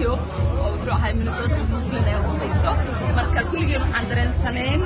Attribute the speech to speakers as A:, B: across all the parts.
A: keliya oo wuxuu ahay Minnesota qof Muslim ee u hayso. Marka kulligeen waxaan dareensanayn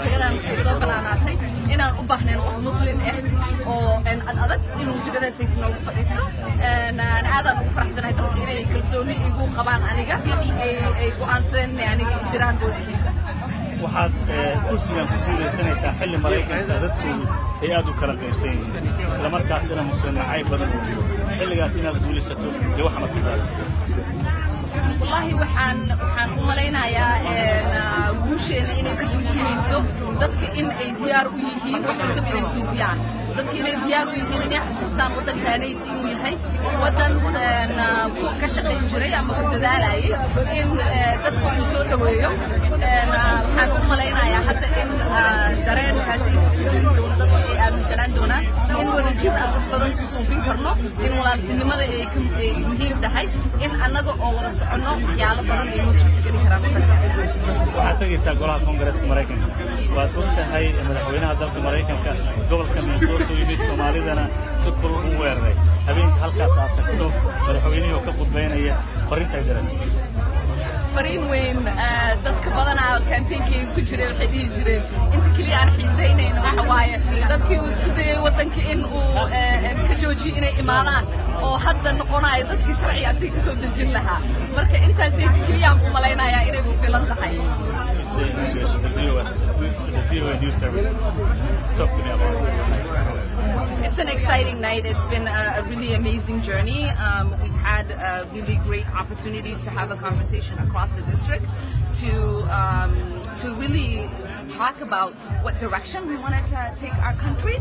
A: jagadan markay soo banaanaatay inaan u baahnayn qof Muslim ah oo ad adag inuu jagadaasayt noogu fadhiisto. Aadaan ugu faraxsanahay dadka inay kalsooni igu qabaan aniga, ay go'aansadeen inay aniga i diraan booskiisa.
B: Waxaad kursigan ku guulaysanaysaa xilli Maraykanka dadkoodu ay aad u kala qaybsan yihiin, isla markaasina Muslim nacayb badan uu jiro. Xilligaas inaad guulaysato iyo waxa maskaxdaada?
A: Wallaahi, waxaan u malaynayaa guusheena inay ka turjumayso dadka in ay diyaar u yihiin wax cusub inay suubiyaan, dadka inay diyaar u yihiin inay xasuustaan waddankaanayta inuu yahay waddan ka shaqayn jiray ama ku dadaalayay in dadka uu soo dhoweeyo. Waxaan u malaynayaa hadda in dareenkaasi inta ku jiri doono, dadka ay aaminsanaan doonaan in wadajir aan wax badan ku suubin karno, in walaaltinimada ay muhiim tahay, in annaga oo wada soconno waxyaalo badan ay noo suurtageli karaan.
B: Waxaad tegaysaa golaha Koongareeska Maraykanka. Waad og tahay madaxweynaha dalka Maraykanka gobolka Minnesota yimid, Soomaalidana si kulul u weeraray. Habeenka halkaas aad tagto, madaxweynihii oo ka khudbaynaya, farriinta ay dirayso?
A: Fariin weyn. Dadka badanaa campaignkayga ku jiray waxay dhihi jireen inta keliya aan xiisaynayno waxa waaye dadkii uu isku dayay waddanka in uu ka joojiyo inay imaadaan oo hadda noqonayo dadkii sharciga asiga ka soo dejin lahaa. Marka intaasay keliyaan u malaynayaa inay ku filan tahay.
B: Say in English, the VOA, the VOA News Service. Talk to me about it.
A: It's an exciting night. It's been a really amazing journey. We've had really great opportunities to have a conversation across the district to really talk about what direction we wanted to take our country.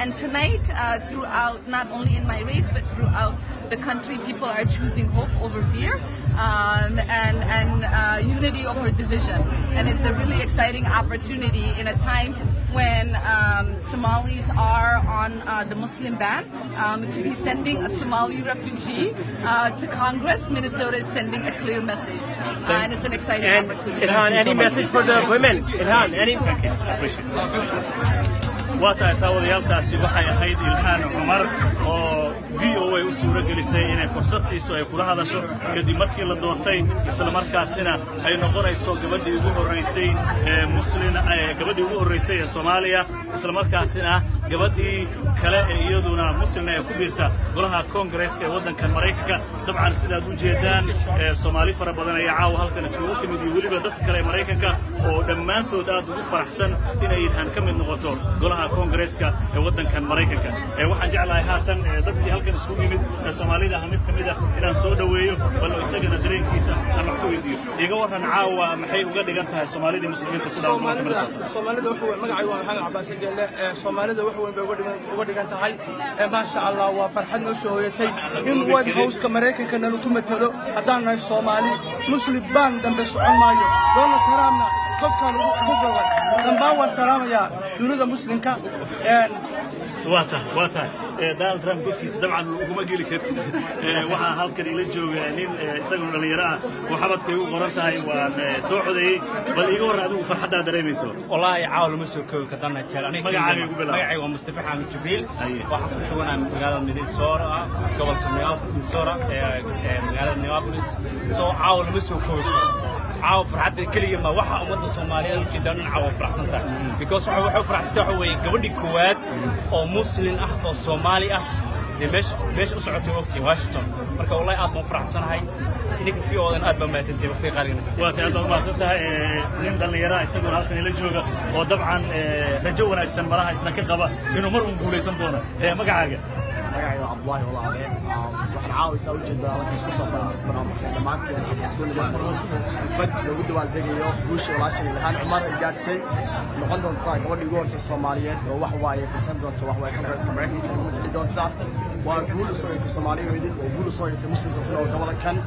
A: And tonight, throughout, not only in my race, but throughout the country, people are choosing hope over fear and unity over division. And it's a really exciting opportunity in a time when Somalis are on the Muslim ban to be sending a Somali refugee to Congress. Minnesota is sending a clear message, and it's an exciting
C: And
A: opportunity.
C: Ilhan, any message for the women? Ilhan, any?
B: Thank you. Appreciate it. Waa tahay, taawadayaaltaasi waxay ahayd Ilhaan Cumar oo VOA u suuro gelisay inay fursad siiso ay kula hadasho kadib markii la doortay, isla markaasina ay noqonayso gabadhii ugu horraysay ee Muslin, gabadhii ugu horraysay ee Soomaaliya, isla markaasina gabadhii kale ee iyaduna Muslimna ee ku biirta golaha Koongareeska ee waddanka Maraykanka. Dabcan, sidaad u jeedaan, Soomaali fara badan ayaa caawa halkan iskugu timid iyo weliba dadka kale ee Maraykanka oo dhammaantood aad ugu faraxsan inay Ilhaan ka mid noqoto golaha Koongareeska ee waddankan Maraykanka. Waxaan jeclahay haatan dadkii halkan isugu yimid ee Soomaalida ah mid ka mid ah inaan soo dhoweeyo, bal isagana dareenkiisa aan wax ka weydiiyo. Iga warran, caawa maxay uga dhigan tahay Soomaalidii Muslimiinta ku dhaqan gobolka Minnesota?
D: Soomaalida wuxuu, magacaygu waa Maxamed Cabaas Geelle. Soomaalida wax weyn bay uga dhigan tahay. Maasha Allah, waa farxad noo soo hoyatay in White House-ka Maraykanka nala ku matalo haddaan nahay Soomaali. Muslim ban dambe socon maayo. Donald Trumpna godkaan ugu galay. Dambaan waan salaamayaa dunida Muslimka.
B: Waa tahay, Donald Trump godkiisa dabcan uguma geli kartid. Waxaa halkan ila jooga nin isaguna dhallinyaro ah oo xabadkay ugu qoran tahay "Waan soo codeeyey". Bal iiga warran adigu farxaddaa dareemayso.
E: Wallaahi, caawa lama soo koobi kartana jeer aniga.
B: Magacaaga igu bilaab.
E: Magacayga waa Mustafa Xaamid Jibriil.
B: Haye.
E: Waxaan ku suganahay magaalada Minnesota, gobolka Minnesota ee magaalada Minneapolis. Soo caawa lama soo koobi karo. Caawa farxadda keliya ma waxa ummadda Soomaaliyeed u jeedaa dhan caawa faraxsan tahay, because waxa faraxsan tahay waxa weeye gabadhii koowaad oo Muslim ah oo Soomaali ah dee meesha u socotay ogtiin Washington. Marka wallahi aad baan u faraxsanahay. Idinka VOA-dan aad baa mahadsantihiin waqtiga qaaliga.
B: Waa tahay, aad baad umahadsan tahay. Nin dhallinyara isaguna halkan ila jooga oo dabcan rajo wanaagsan malaha isna ka qaba inuu mar uun guulaysan doono. Magacaaga?
F: Magacayga waa Cabdullaahi Walaale. Waxaan caawaysaa ujeedaa halkan isku soo barnaamijka dhammaanteen isku nimid xaflad loogu dabaaldegayo guusha walaashan Ilhaan Cumar ay gaartay, noqon doonta gabadhii ugu horeysa Soomaaliyeed oo wax waaye fursan doonta wax waaye Congress-ka Maraykanka lagu matali doonta. Waa guul u soo yatay Soomaaliyeed oo guul u soo yatay Muslimka ku nool gobolkan.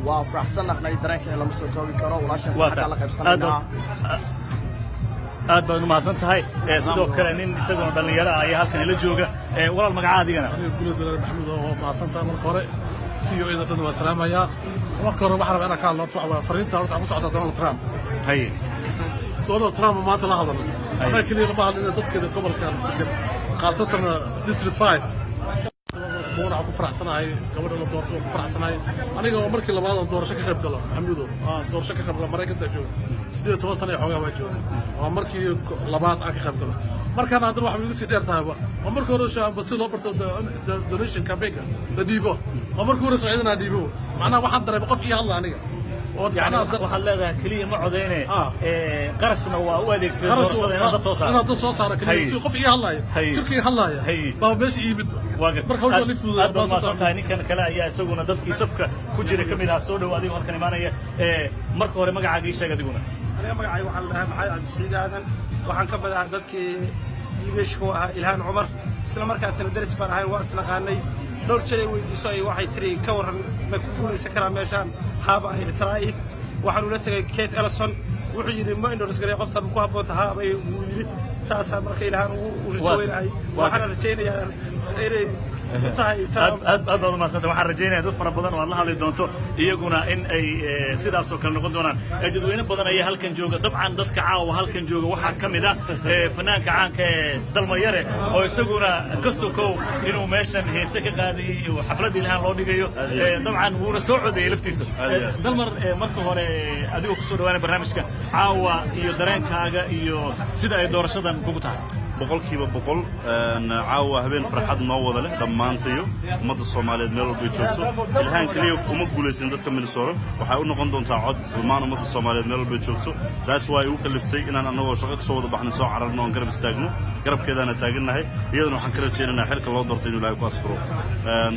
F: Waa faraxsannahay, dareenka lama soo koobi karo. Walaashan
B: Waa
F: xaggaa la
B: tahay, aad
F: qaybsanaynaa.
B: Aad baad umahadsan tahay. Sidoo kale nin isaguna dhallinyaro ah ayaa halkan ila jooga. Walaal, magaca adigana?
G: Guuled Walaal Maxamuud. Oo mahadsantahay. Marka hore VOA-da dhan waa salaamayaa. Marka hore waxaan rabaa inaan ka hadlo horta waxa waa fariinta horta ku socota Donald Trump.
B: Haye.
G: Donald Trump maanta la hadalnay, annaga keliya lama hadlin, dadkeeda gobolkan degan, khaasatan District 5. Muuna waxaan ku faraxsanahay gabadha la doortay, waan ku faraxsanahay aniga oo markii labaad aan doorasho ka qayb galo. Maxamuudo, aan doorasho ka qayb galo Maraykanka jooga, 18 sano iyo xoogaa baa jooga. Waa markii labaad aan ka qayb galo. Markaan haddana waxaa igu sii dheer tahay waa markii hore si loo barto donation campaign-ka la dhiibo. Waa markii hore socdan aan dhiibo, macnaha waxaan dareemay qof ii hadla aniga oo
B: Yani waxaad leedahay keliya ma codeyne, qarashna waa u adeegsaday doorashada inaad dad soo saaro.
G: Inaad dad soo saaro keliya, si qof ii hadlaaya, jirkii hadlaaya baa meesha ii yimid. Marka hawsha li fududaa.
B: Aad baad mahadsan tahay. Ninkan kale ayaa isaguna dadkii safka ku jira ka mid ahaa. Soo dhow adigoo halkan imaanaya. Marka hore magacaaga ii sheeg adiguna.
H: Aniga magacayga waxaa la dhahaa Maxamed Cabdisiciid Aadan. Waxaan ka mid ahaa dadkii ligeeshka u ahaa Ilhaan Cumar, isla markaasina daris baan ahayn, waa isnaqaanay. Dhowr jeer ay weydiiso ay waxay tiri, "Ka warran, ma ku guulaysan karaa meeshaan?" Haaba ay try it. Waxaan ula tegay Keith Ellison, wuxuu yidhi, "Ma endorse garay qofta, ma ku habboonta?" Haabay wuu yidhi. Saasaa marka Ilhaan ugu rajo weynahay, waxaana rajaynayaa inay tahay.
B: Aad aad baad umahadsantay. Waxaan rajaynaya dad fara badan oo aad la hadli doonto iyaguna in ay sidaasoo kale noqon doonaan. Dadweyne badan ayaa halkan jooga. Dabcan dadka caawa halkan jooga waxaa ka mid ah fanaanka caanka ee Dalmayare, oo isaguna ka sokow inuu meeshan heese ka qaadayey oo xaflad Ilhaan loo dhigayo. Dabcan wuuna soo codeeyey laftiisa. Dalmar, marka hore adigoo kusoo dhawaanay barnaamijka caawa iyo dareenkaaga iyo sida ay doorashadan kugu tahay.
I: 100%, caawa habeen farxad noo wada leh dhammaantayo ummadda Soomaaliyeed meel walbay joogto. Ilhaan keliya kuma guulaysan dadka Minnesota, waxay u noqon doontaa cod dhammaan ummadda Soomaaliyeed meel walbay joogto. That's why ugu kaliftay inaan annagoo shaqo kasoo wada baxnay soo cararno oon garab istaagno. Garabkeedaana taagannahay. Iyadana waxaan ka rajaynaynaa xilka loo doortay inuu Ilaahay ku asturo,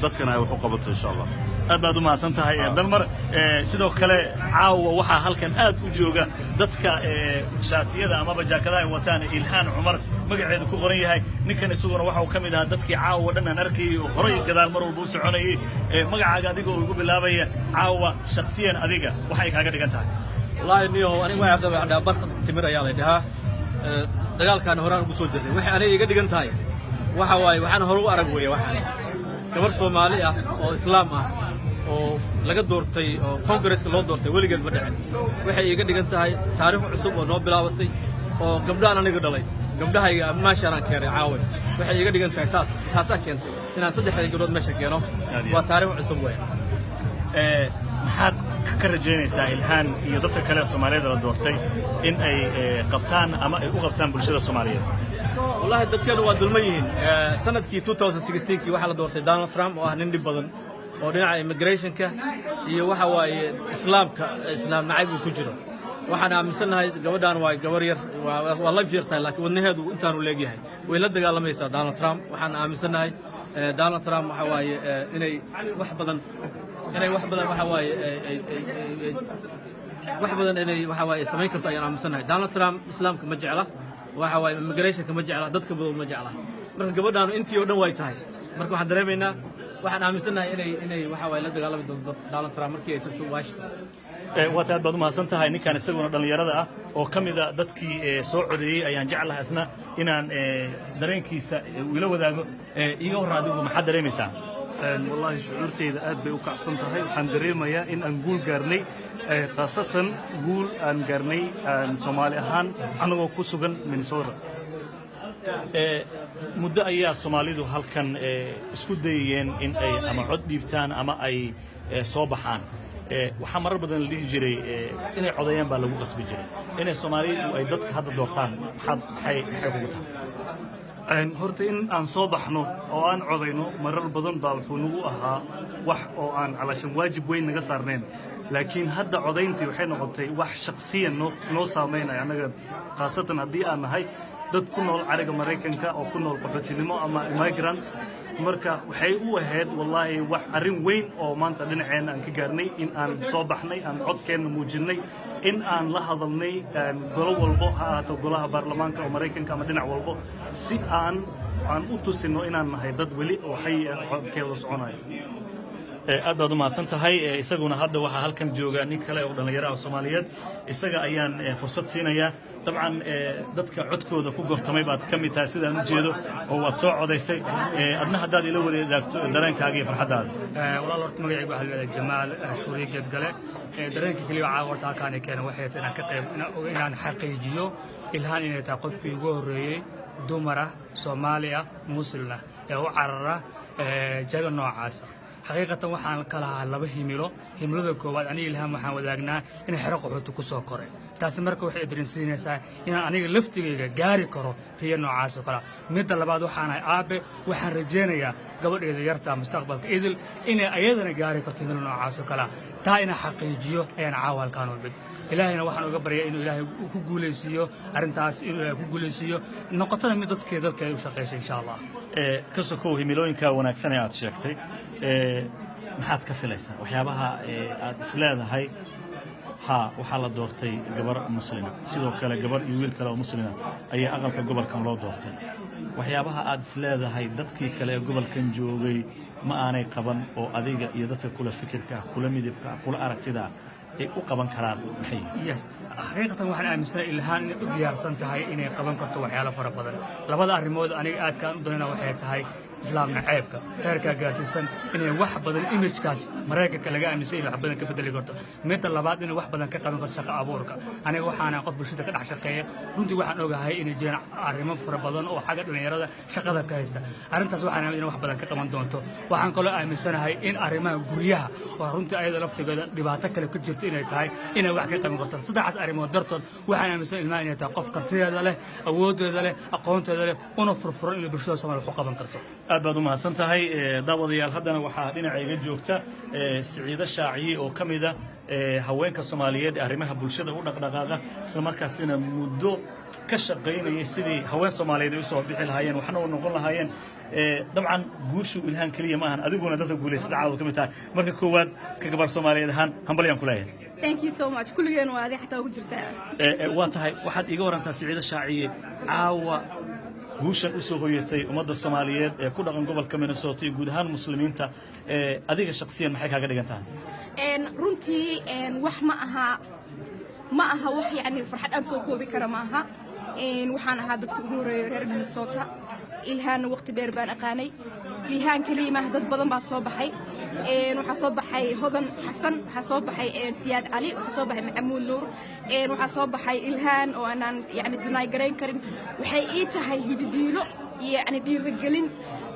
I: dadkana ay wax u qabato, insha Allah.
B: Aad baad u mahadsan tahay, Dalmar. Sidoo kale caawa waxaa halkan aad u jooga dadka shaatiyada amaba jaakadaha ay wataan Ilhaan Cumar magaceedu ku qoran yahay. Ninkan isaguna waxa uu ka mid ahaa dadkii caawa dhan aan arkayay oo horay gadaal mar walba u soconayay. Magacaaga adigoo igu bilaabaya, caawa shakhsiyan adiga waxay kaaga dhigan tahay?
J: Wallaahi niyow, aniga waxaan dhahaa Barta Timir ayaa lay dhahaa. Dagaalkaan horaan ugu soo jirnay. Waxay aniga iga dhigan tahay waxa waaye waxaan hore u arag weeye. Waxaan gabar Soomaali ah oo Islaam ah oo laga doortay oo Congress-ka loo doortay weligeed ma dhicin. Waxay iiga dhigan tahay taariikh cusub oo noo bilaabatay oo gabdhahan aniga dhalay, gabdhahayga maashaanaan keenay caawe. Waxay iiga dhigan tahay taas, taasaa keentay inaan saddexda gabdhood meesha keeno. Waa taariikh cusub weeye.
B: Maxaad ka rajaynaysaa Ilhaan iyo dadka kale Soomaaliyada la doortay in ay qabtaan ama ay u qabtaan bulshada Soomaaliyeed?
J: Wallahi dadkeenu waa dulman yihiin. Sanadkii 2016kii waxaa la doortay Donald Trump oo ah nin dhib badan oo dhinaca immigrationka iyo waxa waaye Islaamka, Islaam nacayb uu ku jiro. Waxaan aaminsannahay gabadhaan waa gabar yar, waa laf yar tahay, laakiin wadnaheedu intaanu leegyahay. Way la dagaalamaysaa Donald Trump. Waxaan aaminsannahay Donald Trump waxa waaye inay wax badan waxa waaye wax badan inay waxa waaye samayn karto ayaan aaminsannahay. Donald Trump Islaamka ma jecla, waxa waaye immigrationka ma jecla, dadka badan ma jecla. Marka gabadhaanu intii oo dhan way tahay. Marka waxaan dareemaynaa, waxaan aaminsannahay inay waxa waaye la dagaalami doonto Donald Trump markii ay tagto Washington.
B: Waata, aad baad u mahadsan tahay. Ninkan isaguna dhallinyarada ah oo ka mida dadkii soo codeeyey ayaan jeclahay isna inaan dareenkiisa ila wadaago. Iiga horra, adigu maxaad dareemaysaa?
K: Wallaahi shucuurteyda aad bay u kacsan tahay. Waxaan dareemayaa in aan guul gaarnay, khaasatan guul aan gaarnay Soomaali ahaan annagoo ku sugan Minnesota.
B: Muddo ayaa Soomaalidu halkan isku dayayeen in ay ama cod dhiibtaan ama ay soo baxaan. Waxaa marar badan la dhihi jiray inay codeeyaan baa lagu qasbi jiray. Inay Soomaalidu ay dadka hadda doortaan, maxaad maxay kugu tahay?
K: Horta in aan soo baxno oo aan codayno marar badan baa wuxuu nagu ahaa wax oo aan calaashan waajib weyn naga saarnayn, laakiin hadda codayntii waxay noqotay wax shakhsiyan noo saamaynaya annaga, khaasatan haddii aan nahay dad ku nool cariga Maraykanka oo ku nool qaxootinimo ama immigrant. Marka waxay u ahayd wallaahi wax arrin weyn oo maanta dhinaceenna aan ka gaarnay in aan soo baxnay, aan codkeenna muujinnay, in aan la hadalnay golo walbo, ha ahaato golaha baarlamaanka oo Maraykanka ama dhinac walbo, si aan u tusinno inaan nahay dad weli oo xay ah, codkeeda soconayo.
B: Aad baad u mahadsan tahay. Isaguna hadda waxaa halkan jooga nin kale oo dhallinyaro ah Soomaaliyeed. Isaga ayaan fursad siinayaa. Dabcan dadka codkooda ku gortamay baad ka mid tahay sidaan u jeedo oo waad soo codaysay. Adna haddaad ila wadaagto dareenkaaga iyo farxaddaada.
L: Walaal, horta magacaygu waxaa la yidhahdaa Jamaal Shuuriye Geedgale. Dareenka keliya caawa horta halkaan ay keenay waxay tahay inaan ka qayb inaan xaqiijiyo Ilhaan inay tahay qofkii ugu horreeyey dumar ah, Soomaali ah, Muslim ah. Ee u carara jago noocaasa. Xaqiiqatan waxaan ka lahaa laba himilo. Himilada koowaad, aniga Ilhaan waxaan wadaagnaa in xero qaxooti ku soo koray. Taasi marka waxay dareensiinaysaa inaan aniga laftigayga gaari karo riyo noocaas oo kale. Midda labaad, waxaan ahay aabe. Waxaan rajaynayaa gabadheeda yarta mustaqbalka Idil inay ayadana gaari karto himilo noocaas oo kale. Taa inaan xaqiijiyo ayaan caawa halkaan u imid. Ilaahayna waxaan uga baryaa inuu Ilaahay ku guulaysiiyo arrintaas, inuu Ilaahay ku guulaysiiyo, noqotona mid dadkeeda dalkeeda u shaqaysa, insha Allah.
B: Ka sokow himilooyinka wanaagsan ee aad sheegtay, maxaad ka filaysaa waxyaabaha aad isleedahay? Ha, waxaa la doortay gabar muslima, sidoo kale gabar iyo wiil kale oo muslima ayaa aqalka gobolkan loo doortay. Waxyaabaha aad isleedahay dadkii kale ee gobolkan joogay ma aanay qaban oo adiga iyo dadka kula fikirka ah, kula midibka ah, kula aragtida ah ay u qaban karaan maxay yihiin?
L: Yes, xaqiiqatan waxaan aaminsanahay Ilhaan inay u diyaarsan tahay inay qaban karto waxyaalo fara badan. Labada arrimood aniga aadkaan u danayna waxay tahay Islaam naceebka heerkaa gaarsiisan, inay wax badan image-kaas Maraykanka laga aaminsan inay wax badan ka bedeli karto. Midda labaad, inay wax badan ka qaban karto shaqo abuurka. Aniga waxaana qof bulshada ka dhex shaqeeya. Runtii waxaan ogahay inay jiraan arrimo fara badan oo xagga dhallinyarada shaqada ka haysta. Arrintaas waxaan aamin inay wax badan ka qaban doonto. Waxaan kaloo aaminsanahay in arrimaha guryaha oo runtii ayada laftigeeda dhibaato kale ku jirto inay tahay inay wax ka qaban karto. Saddexdaas arrimood dartood waxaan aaminsan ilmaha inay tahay qof kartideeda leh, awooddeeda leh, aqoonteeda leh, una furfuran inay bulshada Soomaaliya wax u qaban karto.
B: Aad baad u mahadsan tahay. Daawadayaal, haddana waxaa dhinaca iga joogta Siciido Shaaciye oo ka mid ah haweenka Soomaaliyeed ee arrimaha bulshada u dhaqdhaqaaqa, isla markaasina muddo ka shaqaynayay sidii haween Soomaaliyeed ay u soo bixi lahaayeen waxna u noqon lahaayeen. Dabcan guushu Ilhaan keliya ma ahan, adiguna dadka guulaysada caawa ka mid tahay. Marka koowaad, ka gabar Soomaaliyeed ahaan, hambalyaan ku leeyahay.
M: Thank you so much. Kulligeen waa adig xataa ugu jirtaa.
B: Waa tahay. Waxaad iiga warantaa, Siciido Shaaciye, caawa guushan u soo hoyatay ummadda Soomaaliyeed ee ku dhaqan gobolka Minnesota iyo guud ahaan muslimiinta, adiga shakhsiyan maxay kaaga dhigan tahay?
M: Runtii wax ma aha, ma aha wax yani farxad aan soo koobi kara ma aha. Waxaan ahaa dadka ugu horeeya reer Minnesota. Ilhaanna waqti dheer baan aqaanay. Ilhaan keliya maaha, dad badan baa soo baxay. Waxaa soo baxay Hodan Xasan, waxaa soo baxay Siyaad Cali, waxaa soo baxay Maxamuud Nuur, waxaa soo baxay Ilhaan oo aanaan yani deny garayn karin. Waxay ii tahay hididiilo iyo yani dhiirigelin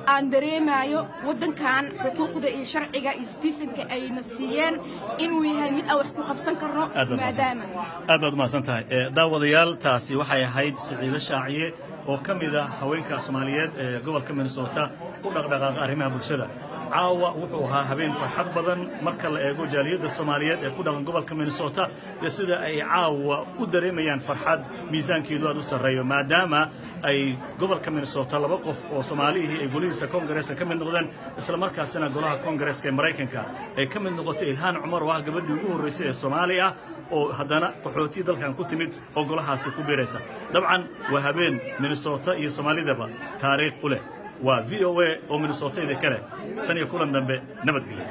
M: aan dareemayo waddankan xuquuqda iyo sharciga iyo citizen-ka ayna siiyeen inuu yahay mid aan wax ku qabsan karno. Maadaama
B: Aad baad umahadsan tahay. Daawadayaal, taasi waxay ahayd Siciido Shaaciye oo ka mid ah haweenka Soomaaliyeed ee gobolka Minnesota u dhaqdhaqaaqa arrimaha bulshada. Caawa wuxuu ahaa habeen farxad badan marka la eego jaaliyadda Soomaaliyeed ee ku dhaqan gobolka Minnesota iyo sida ay caawa u dareemayaan farxad miisaankeedu aad u sarreeyo, maadaama ay gobolka Minnesota laba qof oo Soomaalihii ay golihiisa koongareeska ka mid noqdeen, isla markaasina golaha koongareeska ee Maraykanka ay ka mid noqotay Ilhaan Cumar oo ah gabadhii ugu horraysay ee Soomaali ah oo haddana qaxooti dalkan ku timid oo golahaasi ku biiraysa. Dabcan waa habeen Minnesota iyo Soomaalidaba taariikh u leh. Waa VOA oo Minnesota idin kale. Tan iyo kulan dambe, nabadgelyo.